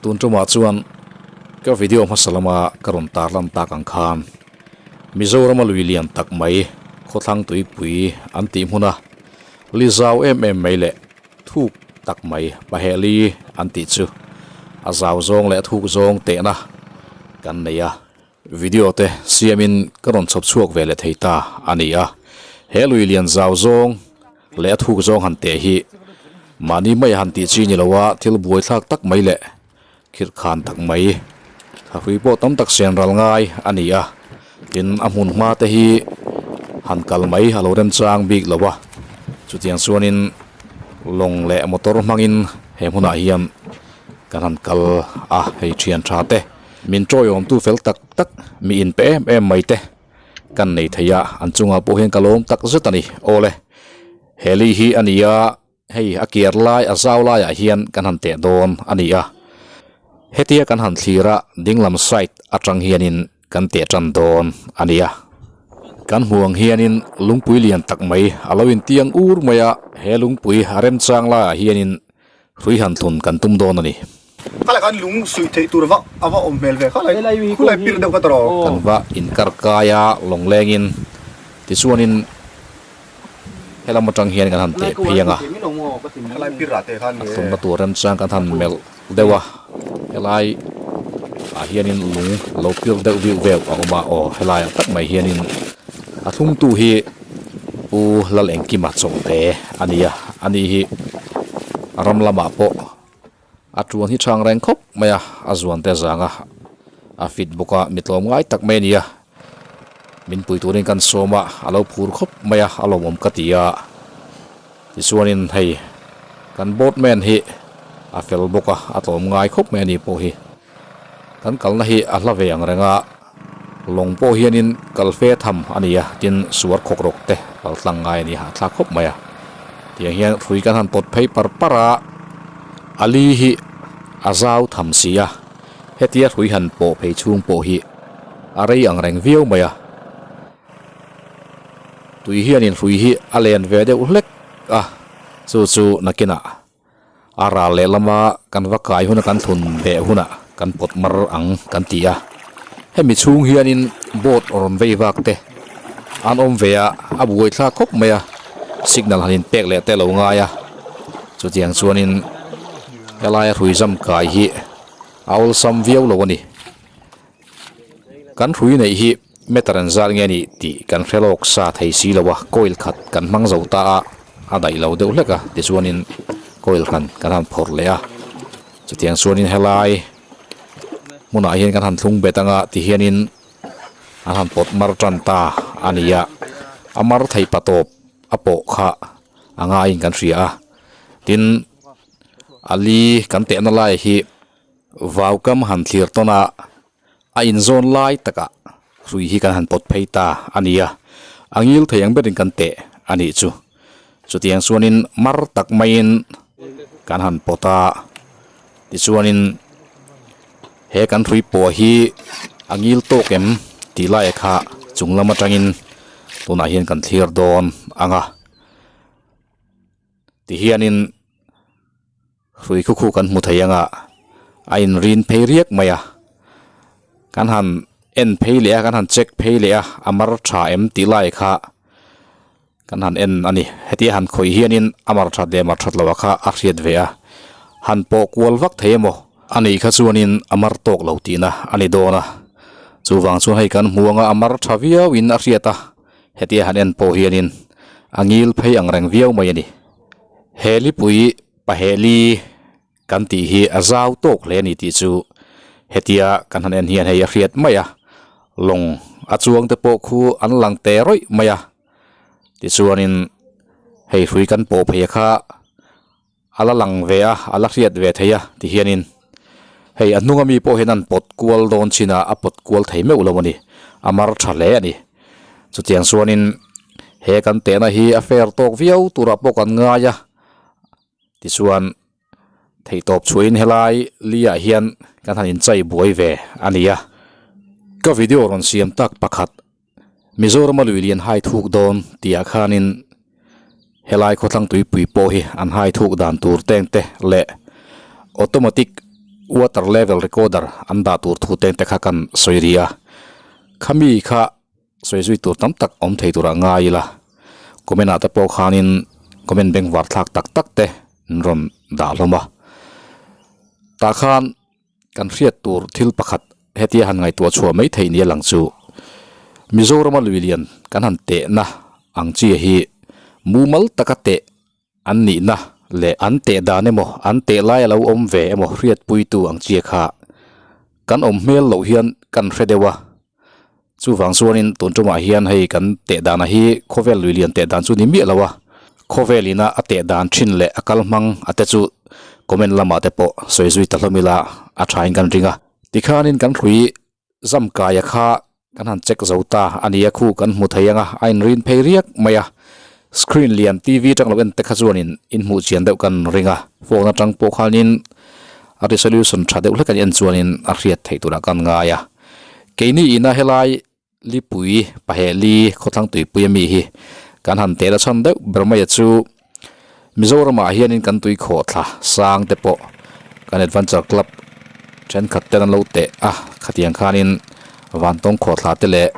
Tun tumah chuan ka video hmasa lama ka rawn tarlan tak ang khan Mizorama lui lian tak mai khawthlang tuipui an tih hmuna li zau em em mai leh thuk tak mai pahehli an tih chu a zau zawng leh a thuk zawng tehna kan nei a. Video te siamin ka rawn chhawp chhuak ve leh thei ta a ni a, he lui lian zau zawng leh a thuk zawng han teh hi mahni mai a han tih chi ni lo a, thil buaithlak tak mai leh khirh khan tak mai thahrui pawh tam tak sen ral ngai a ni a, tin a hmun hma te hi han kal mai a lo remchang bik lo a, chutiang chuanin lawng leh motor hmangin he hmunah hian kan han kal a, hei thian tha te. Min tawiawmtu fel tak tak, mi inpe em em mai te kan nei thei a, an chungah pawh hian ka lawm tak zet a ni. Awle, he li hi a ni a, hei a kiar lai, a zau laiah hian kan han teh dawn a ni a. Hetia kan han thlir a, dinglam side atang hianin kan teh tan dawn a ni a. Kan hmuh ang hianin lungpui lian tak mai a lo intiang ur mai a, he lungpui a remchang laiah hianin Hrui han tlun kan tum dawn a ni. Khalai khan lung suih theih tur va a va awm hmel ve khalai khulai pir deuh kha tawh. Kan va inkar kai a lawng lengin tichuanin helam atang hian kan han teh phei ang a, a thlunna tur remchang kan han melh deuh a, helai ah hianin lung lo pir deuh viu veu a awm a, aw helai ah tak mai hianin a thlungtu hi Pu Lalengkima Chawngte a ni a, ani hi ram lamah pawh a tuan hi chhang reng khawp mai a, a zuan te zang a, a fit bawk a, mi tlawm ngai tak mai a ni a, min pui turin kan sawm a, a lo phur khawp mai a, a lawmawm ka ti a, tichuanin hei kan boatman hi a fel bawk a, a tlawm ngai khawp mai a ni pawh hi. Kan kalna hi a hla ve ang reng a, lawng pawh hianin kal fe tham a ni a, tin suar khawk rawk te kal tlang ngai a ni a, a thlak khawp mai a. Tiang hian hrui kan han pawt phei par par a, a li hi a zau tham si a, hetia hrui han pawh phei chhung pawh hi a rei ang reng viau mai a. Tui hianin hrui hi a len ve deuh hlek a, chu chu nakinah A ral leh lama kan va kai huna kan thlun beh hunah kan pawt mar ang kan ti a. Hemi chhung hianin boat rawn vei vak te an awm ve a, a buai thlak khawp mai a, signal han inpek leh te lo ngai a. Chutiang chuanin helaia hrui zam kai hi a awlsam viau lo a ni. Kan hrui neih hi meter an zat nge nih tih kan hre lawk sa thei si lo a, coil khat kan hmang zo ta a, a daih lo deuh hlek a, tichuanin coil hran kan han phawrh leh a, chutiang chuanin helai hmunah hian kan han thlung bet anga tihianin an han pawt mar tan ta a ni a, a mar thei pa tawp a pawh kha a ngaiin kan hria a, tin a li kan tehna lai hi. Vaukam han thlir tawn a, a inzawn lai takah hrui hi kan han pawt phei ta a ni a, a ngil thei ang berin kan teh a nih chu. Chutiang chuanin mar tak maiin kan han pawt a, tichuanin he kan hrui pawh hi a ngil tawk em tih laia kha chung lam atangin tunah hian kan thlir dawn ang a, tihianin. Hrui khu khu kan hmu thei anga a inrin phei riak mai a, kan han en phei leh a kan han check phei leh a a mar tha em tih lai kha kan han en a ni hetia han khawih hianin a mar that leh mar that loh kha a hriat ve a han pawh kual vak thei emaw a nih kha chuanin a mar tawk lo tihna a ni dawn a chuvang chuan hei kan hmu anga a mar tha viau in a hriat a hetia han en pawh hianin a ngil phei ang reng viau mai a ni. He lipui pahehli kan tih hi a zau tawk hle a ni tih chu hetia kan han en hian hei a hriat mai a, lawng a chuang te pawh khu an lang te rawih mai a, tichuanin hei hrui kan pawh phei kha a la lang ve a, a la hriat ve thei a tihianin hei a hnunga mi pawh hian an pawt kual dawn chin a, a pawt kual thei meuh lo a ni, a mar tha hle a ni. Chutiang chuanin he kan tehna hi a fair tawk viau turah pawh kan ngai a, tichuan theihtawp chhuahin helai li ah hian kan han inchai buai ve a ni a. Ka video rawn siam tak pakhat Mizorama lui lian hai thuk dawn tih ah khanin helai khawthlang tuipui pawh hi an hai thuk dan tur teng te leh automatic. Water level recorder an dah tur thu teng te kha kan sawi ri a, khami kha sawi zui tur tam tak awm thei turah ngai ila, comment ah te pawh khanin comment bengvar thlak tak tak te an rawn dah hlawm a, tah khan kan hriat tur thil pakhat hetia han ngaihtuah chhuah mai theih nia lang chu Mizorama lui lian kan han tehna ang chi hi mumal taka teh An nihna leh an teh dan emaw, an teh lai a lo awm ve emaw hriatpuitu ang chia kha kan awm hmel loh hian kan hre deuh a. Chuvang chuanin tun tumah hian hei kan teh dana hi khawvel lui lian teh dan chu ni miah lo a, khawvel ina a teh dan thin leh a kal hmang a te chu comment lamah te pawh sawi zui ta hlawm ila a thain kan ring a. Tikhanin kan hrui Zamkaia kha kan han check zo ta a nia khu kan hmu thei ang a, a inrin phei riak mai a, screen lian TV atang lo en te kha chuanin in hmuh chian deuh kan ring a, phone atang pawh khanin a resolution tha deuh hlek an en chuanin a hriat theih turah kan ngai a. Keini ina helai lipui paheh li khawthlang tuipui ami hi kan han tel a chhan deuh ber mai a chu Mizoramah hianin kan tui khawhthla sang te pawh kan adventure club thenkhat ten an lo teh a, khatiang khanin vantawng khawhthla te leh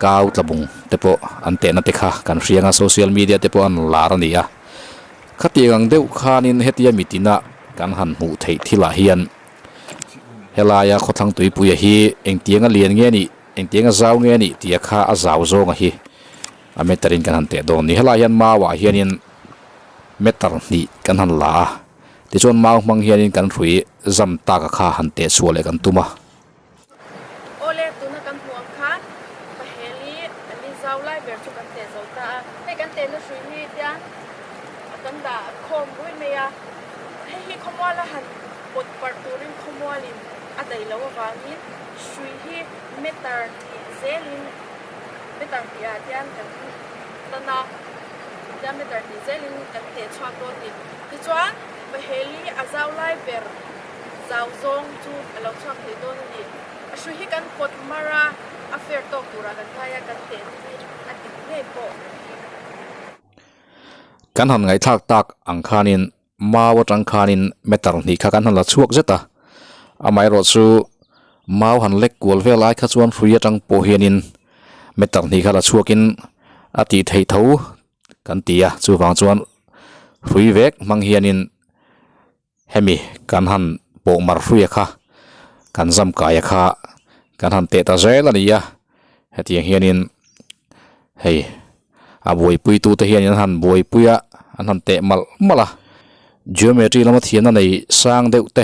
kau tlabung te pawh an tehna te kha kan hriang a, social media te pawh an lar a ni a. Khatiang ang deuh khanin hetia mitina kan han hmuh theih thilah hian helaia khawthlang tuipuia hi engtianga lian nge nih, engtianga zau nge nih tih a kha a zau zawnga hi. A meter in kan han teh dawn ni. Helai hian mau ah hianin meter hnih kan han la a, tichuan mau hmang hianin kan hrui zam tak a kha han teh chhuah leh kan tum a. Awle, tuna kan hmuh ang khan Paheli li zau lai ber chu kan teh zo ta a. Hei kan tehna hrui hi tiang kan dah khawm rui mai a, hei hi khawmuala han pawt parh turin khawmualin a daih loh avangin hrui hi meter hnih zelin Meter tihah hian kan tan a, tichuan meter tih zelin kan teh chhuak dawn a ni. Tichuan Paheli a zau lai ber zau zawng chu a lo chhuak thei dawn a ni. A hrui hi kan pawt mar a, a fair tawk turah kan ngai a, kan tehna hi a dik ngei pawh kan ring. Kan han ngaihthlak tak ang khanin Mau atang khanin meter hnih kha kan han la chhuak zet a, amaherawh chu mau han lek kual vel ai kha chuan hrui atang pawh hianin meter hnih kha la chhuakin a tih theih tho kan ti a, chuvang chuan hrui vek hmang hianin hemi kan han pawh mar hruia kha kan zam kaia kha kan han teh ta zel a ni a, hetiang hianin hei. A buaipuitute hian an han buaipui a, an han teh malh malh a. Geometry lama thiamna nei sang deuh te,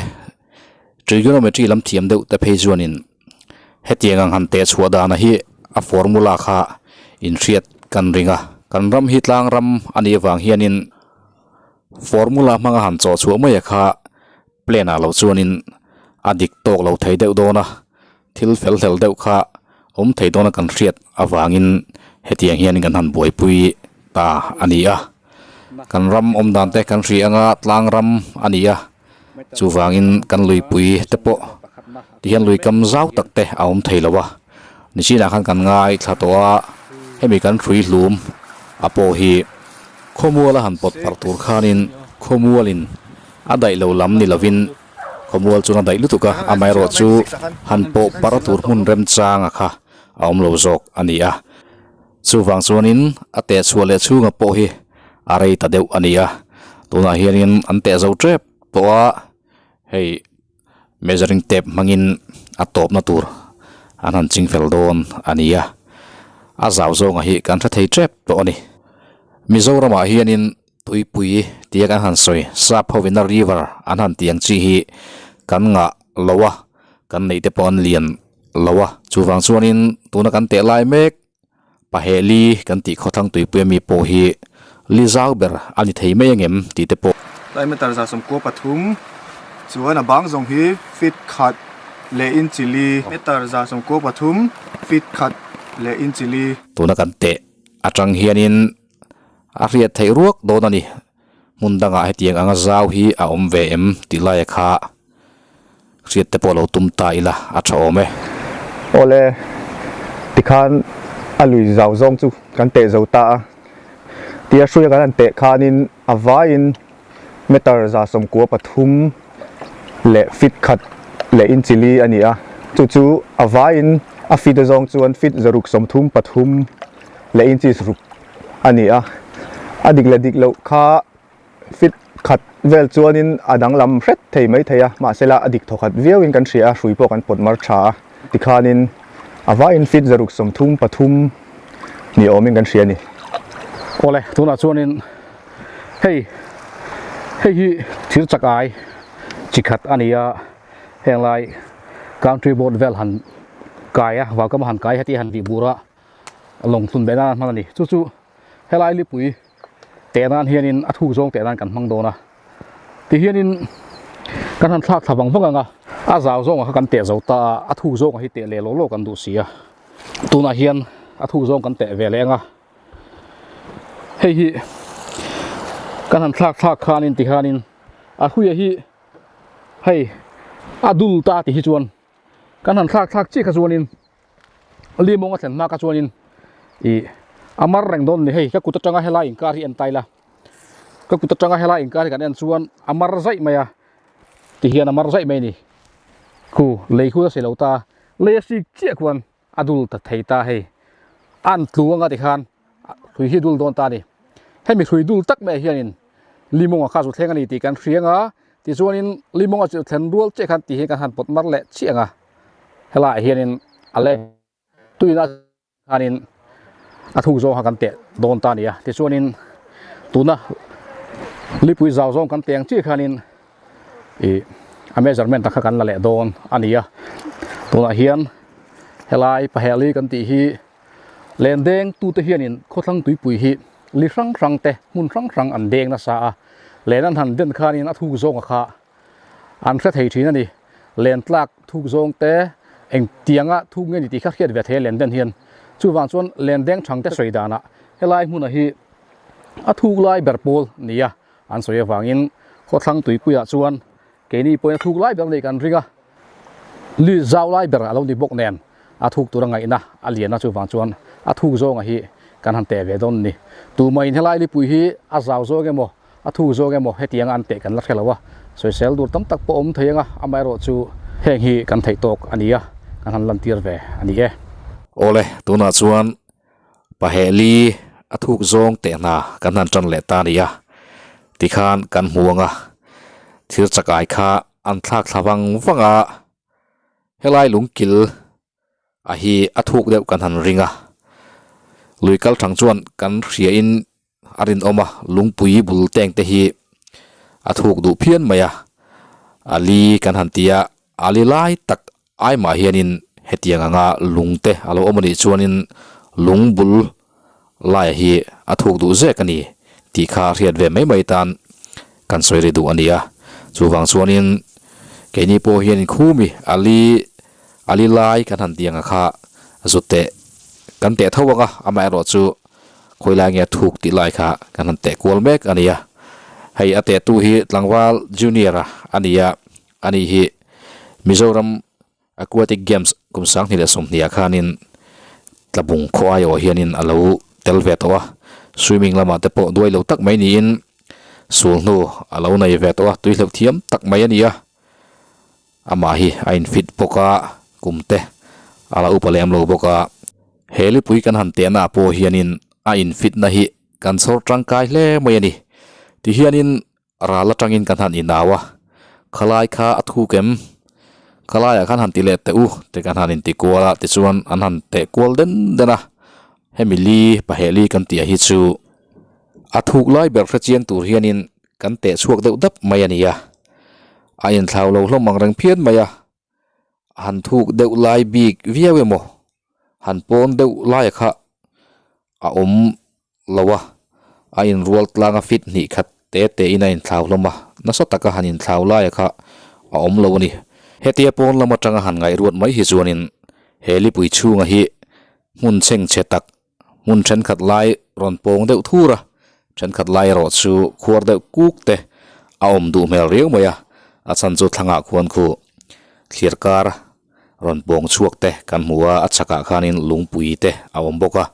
trigonometry lam thiam deuh te phei chuanin hetiang ang han teh chhuah dana hi a formula kha inhriat kan ring a. Kan ram hi tlang ram a nih avang hianin formula hmanga han chawh chhuah mai a kha plan ah lo chuanin a dik tawk lo thei deuh dawn a. Thil fel hlel deuh kha awm thei dawna kan hriat avangin hetiang hian kan han buaipui ta a ni a. Kan ram awm dan te kan hria anga tlang ram a ni a, chuvangin kan luipui te pawh tihian lui kam zau tak te a awm thei lo a. Nichinah khan kan ngaithla tawh a, hemi kan hrui hlum a pawh hi khawmuala han pawt parh tur khanin khawmualin a daih lo lam ni lovin, Khawmual chuan a daih lutuk a, amaherawh chu han pawh par tur hmun remchanga kha a awm lo zawk a ni a. Chuvang chuanin a teh chhuah leh chhunga pawh hi a rei ta deuh a ni a. Tunah hianin an teh zo tep tawh a, hei measuring tape hmangin a tawpna tur an han ching fel dawn a ni a. A zau zawnga hi kan hre thei tep tawh a ni. Mizoramah hianin Tuipui tia kan han sawi sap hovina river an han tih ang chi hi kan ngah lo a, kan neih te pawh an lian lo a. Chuvang chuanin tuna kan teh lai mek Pahehli kan tih khawthlang tuipui ami pawh hi li zau ber a ni thei mai angem tih te pawh. Tlai meter 93 chuan a bang zawng hi feet khat leh inch li. Meter 93 feet khat leh inch li. Tuna kan teh atang hianin A hriat theih ruak dawn a ni. Hmun dangah hetiang anga zau hi a awm ve em tih laia kha hriat te pawh lo tum ta ila a tha awm e. Awle, tikhan a lui zau zawng chu kan teh zo ta a. Tia hruia kan han teh khanin a vaiin meter 93 leh feet khat. leh inchi li a ni a, chu chu a vaiin a feet a zawng chuan feet 633 leh inches ruk a ni a, a dik leh dik loh kha feet khat vel chuanin a danglam hret thei mai thei a, mahsela a dik thawkhat viauin kan hria a, hrui pawh kan pawt mar tha a, tikhanin a vaiin feet 633 ni awmin kan hria a ni. Awle, tunah chuanin hei hei hi thir chak ai chi khat a ni a, heng lai country boat vel han kai a, vaukam han kai heti han vih bur a, lawng tlun beh nan a hman a ni. Chu chu helai lipui teh nan hianin a thuk zawng teh nan kan hmang dawn a, tihianin kan han thlak thla vang vang ang a, a zau zawngah kha kan teh zo ta a, a thuk zawngah hi teh leh lawk lawk kan duh si a, tunah hian a thuk zawng kan teh ve leh ang a, hei hi kan han thlak thlak khanin tikhanin a hruia hi hei a dul ta tih hi chuan kan han thlak thlak chiah kha chuanin li mawng a thlen hma kha chuanin ih a mar reng dawn a ni hei ka kut atanga helai inkar hi en ta ila ka kut atanga helai inkar hi kan en chuan a mar zaih mai a tihian a mar zaih mai a ni khu lei khu a si lo ta lei a sik chiah khuan a dul ta thei ta hei an tlu anga tikhan hrui hi dul dawn ta a ni hemi hrui dul tak mai ah hianin limawng a kha zu thleng a ni tih kan hria anga tichuanin limawng a chu thlen rual chiah khan tih hi kan han pawt mar leh chiah ang a helaiah hianin a leng tuina khanin a thuk zawng kha kan teh dawn ta a ni a tichuanin tuna lipui zau zawng kan teh ang chiah khanin ih a measurement kha kan la leh dawn a ni a tunah hian helai paheli kan tih hi len deng tute hianin khawthlang tuipui hi li hrang hrang te hmun hrang hrang an deng nasa a len an han den khanin a thuk zawnga kha an hre thei thin a ni len tlak thuk zawng te eng tianga thuk nge ni tih kha hriat ve thei a len den hian chuvang chuan len deng thang te sawi danah helai hmunah hi a thuk lai ber pawl nia An sawi avangin khawthlang tuipuiah chuan keini pawhin a thuk lai ber neih kan ring a, lui zau lai ber a lo ni bawk nen a thuk tura ngaihna a lian a, chuvang chuan a thuk zawnga hi kan han teh ve dawn a ni. Tumahin helai lipui hi a zau zawng emaw a thuk zawng emaw hetianga an teh kan la hre lo a, sawisel dur tam tak pawh awm thei ang a, amaherawhchu heng hi kan theih tawk a ni a, kan han lantir ve a ni e. Awle, tunah chuan Pahehli a thuk zawng teh hna kan han tan leh ta a ni a, tikhan kan hmu ang a, thil chakai kha an thlak thla vang vang a, helai lungkil a hi a thuk deuh kan han ring a, lui kal thang chuan kan hria in a rinawm a, lungpui bul teng te hi a thuk duh phian mai a, a li kan han ti a, a li lai tak Ai mah hianin hetiang anga lung te a lo awm a nih chuanin lung bul laia hi a thuk duh zek a ni tih kha hriat ve mai mai tan kan sawi ri duh a ni a. Chuvang chuanin keini pawh hianin khumi a li a li lai kan han tih anga kha zut teh kan teh tho ang a, amaherawh chu khawi lai nge a thuk tih lai kha kan han teh kual mek a ni a. Hei a tehtu hi tlangval junior a a ni a. Ani hi Mizoram Aquatic Games kum 2020 ah khanin Tlabung khaw aiawh hianin a lo tel ve tawh a, swimming lamah te pawh duai lo tak mai niin sul hnu a lo nei ve tawh a, tui hleuh thiam tak mai a ni a, amah hi a in fit bawk a, kum te a la upa lem lo bawk a. He lipui kan han tehna ah pawh hianin a in fit na hi kan chhawr tangkai hle mai a ni, tihianin Ral atangin kan han inau a, khalai kha a thuk em? Khalaiah khan han ti leh teh u ti kan han inti kual a, tichuan an han teh kual den den a, hemi li paheh li kan tih ah hi chu a thuk lai ber hre chiang tur hianin kan teh chhuak deuh dap mai a ni a, a inthlau lo hlawm ang reng phian mai a, han thuk deuh lai bik viau emaw han pawn deuh laia kha a awm lo a, a inrual tlang a fit hnih khat te te in a inthlau hlawm a, nasa taka han inthlau laia kha a awm lo a ni. Hetia pawn lam atanga han ngaihruat mai hi chuanin he lipui chhunga hi hmun chhengchhe tak hmun thenkhat lai rawn pawng deuh thur a, thenkhat lai erawh chu khuar deuh kuk te a awm duh hmel riau mai a, a chhan chu thlangah khuan khu thlir kar rawn pawng chhuak te kan hmu a, a chhakah khanin lungpui te a awm bawk a,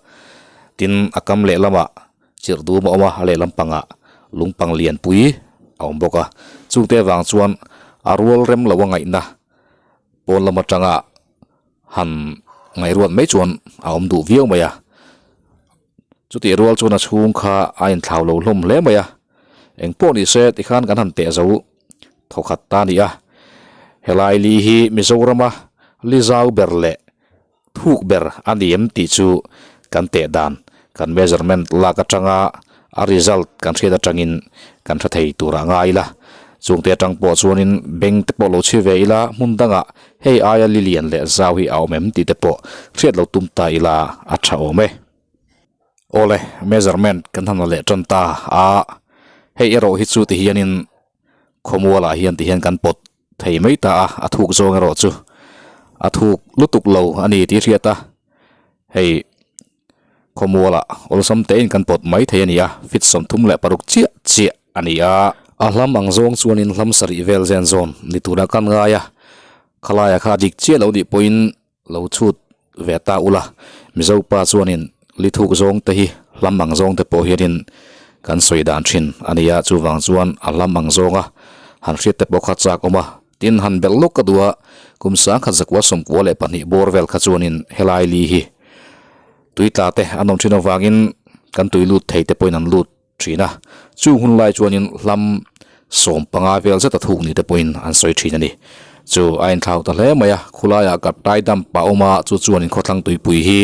tin a kam lehlamah chirh dum a awm a, a lehlam pangah lungpang lianpui a awm bawk a, chungte avang chuan a rual rem lo a ngaihna. Pawn lam atanga han ngaihruat mai chuan a awm duh viau mai a. Chutih rual chuan a chhung kha a inthlau lo hlawm hle mai a. Eng pawh ni se tikhan kan han teh zo thawkhat ta a ni a. Helai li hi Mizorama li zau ber leh thuk ber a ni em tih chu kan teh dan, kan measurement lak atanga a result kan hriat atangin kan hre thei tur a ngai ila. Chungte atang pawh chuanin beng te pawh lo chhi ve ila hmun dangah hei aia li lian leh zau hi a awm em tih te pawh hriat lo tum ta ila a tha awm e. Awle, measurement kan han la leh tan ta a, hei erawh hi chu tihianin khawmualah hian tihian kan pawt thei mai ta a, a thuk zawng erawh chu a thuk lutuk lo a ni tih hriat a, hei khawmualah awlsam tein kan pawt mai thei a ni a, feet 36 chiah chiah a ni a. A hlam ang zawng chuanin hlam sarih vel zen zawn ni tura kan ngai a, khalaia kha a dik chiah lo nih pawhin Lo chhut ve ta ula, Mizo pa chuanin li thuk zawng te hi hlam ang zawng te pawh hianin kan sawi dan thin a nia, chuvang chuan a hlam ang zawnga han hriat te pawh kha chak awm a, tin han belh lawk ka duh a, kum 1992 bawr vel kha chuanin helai li hi tui tla te an awm thin avangin kan tui lut thei te pawhin an lut thin a, chung hun lai chuanin hlam 15 vel zet a thuk ni te pawhin an sawi thin a ni. Chu a inthlau ta hle mai a, khulaiah Kaptai Dump a awm a, chu chuanin khawthlang tuipui hi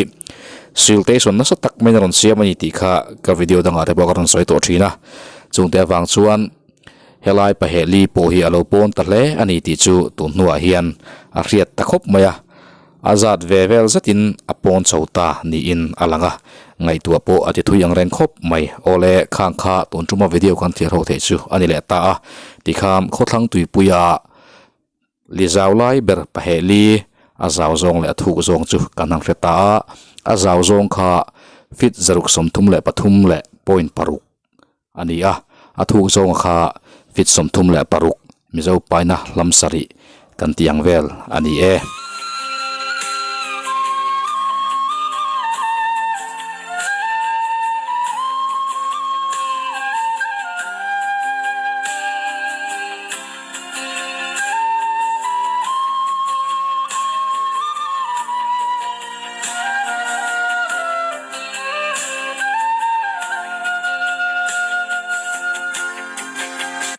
siltation nasa tak maiin a rawn siam a ni tih kha ka video dangah te pawh ka rawn sawi tawh thin a, chungte avang chuan helai pahehli pawh hi a lo pawn ta hle a ni tih chu tun hnuah hian a hriat ta khawp mai a. A zat ve vel zetin a pawn chho ta niin a lang a, ngaihtuah pawh a ti thui ang reng khawp mai. Awle, khang kha tun tuma video kan thlir ho theih chu a ni leh ta a, tikhan khawthlang tuipuia li zau lai ber pahehli a zau zawng leh a thuk zawng chu kan han hre ta a, a zau zawng kha feet 633 leh point paruk a ni a, a thuk zawnga kha feet 36 Mizo paina hlam sarih kan tih ang vel a ni e.